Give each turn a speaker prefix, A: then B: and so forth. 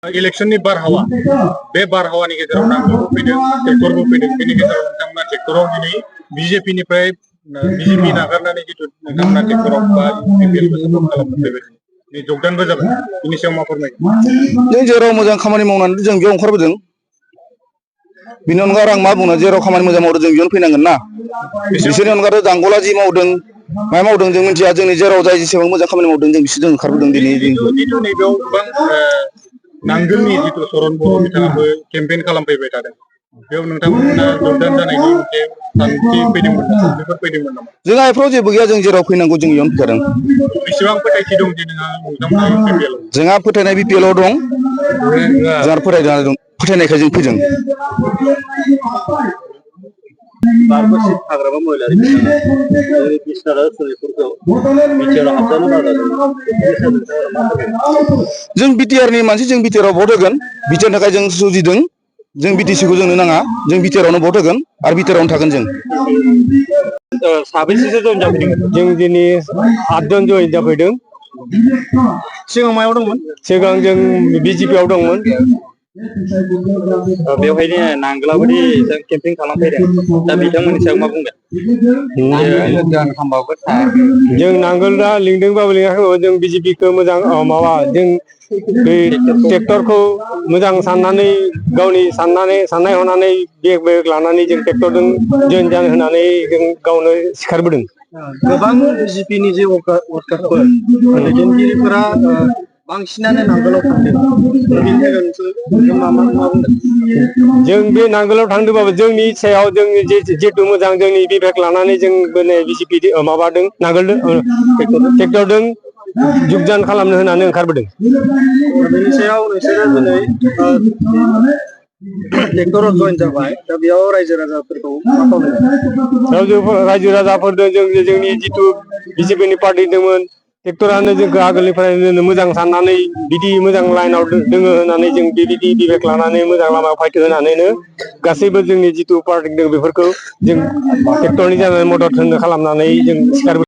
A: इलेक्शननि बारहावा बे बारहावानि गेजेराव नांगौबो फैदों ट्रेक्टरबो फैदों बेनि गेजेराव नोंथांमोना ट्रेक्टराव दिनै बिजेपिनिफ्राय बिजेपि नागारनानै जिथु नोंथांमोना ट्रेक्टराव बा बिपिएलखौ सापर्ट खालामनो फैबाय बे जगदानबो जाबाय बेनि सायाव मा फोरमायगोन
B: जों जेराव मोजां खामानि मावनानै जों बेयाव ओंखारबोदों बिनि अनगा आं मा बुंनो जेराव खामानि मोजां मावदों जों बेयावनो फैनांगोन ना बिसोरनि अनगा दांगला जि मावदों मा मावदों जों मिथिया जोंनि जेराव जाय जेसेबां मोजां खामानि मावदों जों बिसोरजों ओंखारबोदों दिनै
A: जिथु नैबेयाव गोबां नांगोलनि जिथु सरन बर' बिथाङाबो केम्पेइन खालामफैबाय थादों बेयाव नोंथांमोना जगदान जानायनि मोनसे थांखि फैदोंमोन बेफोर फैदोंमोन नामा
B: जोंहा एफ्राव जेबो गैया जों जेराव फैनांगौ जों इयावनो फैखादों
A: बेसेबां फोथायथि दं जे नोंथांमोना बिपिएल
B: जोंहा फोथायनाय बिपिएलआव दं जोंहा फोथायनायखाय जों फैदों
C: बारबोसि हाग्रामा महिलारि बिसारा ओनसोलफोरखौ बिटिआरआव हाबजानो बादा
B: जों बिटिआरनि मानसि जों बिटिआरआव भट होगोन बिटिआरनि थाखाय जों जुजिदों जों बिटिसिखौ जोंनो नाङा जों बिटिआरआवनो भट होगोन आरो बिटिआरआवनो थागोन जों
C: साबेसेसो जइन जाफैदों जों दिनै 8 जन जइन जाफैदों
A: सिगां मायाव दंमोन
C: सिगां जों बिजेपिआव दंमोन
A: बेवहायनो नांगोलाबादि केम्पेइन खालामफैदों दा बिथांमोननि सायाव मा बुंगोन
C: जों नांगोला लिंदोंबाबो लिङाखैबाबो जों बिजेपिखौ मोजां माबा जों बे ट्रेक्टरखौ मोजां साननानै गावनि साननाय हनानै बेग लानानै जों ट्रेक्टरजों जइन जानो होनानै जों गावनो सिखारबोदों
D: गोबां बिजेपिनि जे वर्कारफोर दैदेनगिरिफोरा बांसिनानो नांगोलाव थांदों बेनि थाखाय मा बुंदों
C: जों बे नांगोलाव थांदोंबाबो जोंनि सायाव जों जिहेतु मोजां जोंनि बिबेक लानानै जों बिजेपि माबादों नांगोलदों ट्रेक्टरजों जुगजान खालामनो होनानै ओंखारबोदों
D: बेनि सायाव नोंसोरो दिनै ट्रेक्टराव जइन जाबाय दा बेयाव रायजो राजाफोरखौ मा खालामदों
C: रायजो राजाफोरजों जों जोंनि जिथु बिजेपिनि पार्टि दंमोन ट्रेक्टरानो जोंखौ आगोलनिफ्राय मोजां साननानै बिदि मोजां लाइनाव दोङो होननानै जों बिबायदि बिबेक लानानै मोजां लामायाव फायथो होनानैनो गासैबो जोंनि जिथु पार्टि दं बेफोरखौ जों ट्रेक्टरनि जानानै मदद होनो खालामनानै जों सिखारबोदों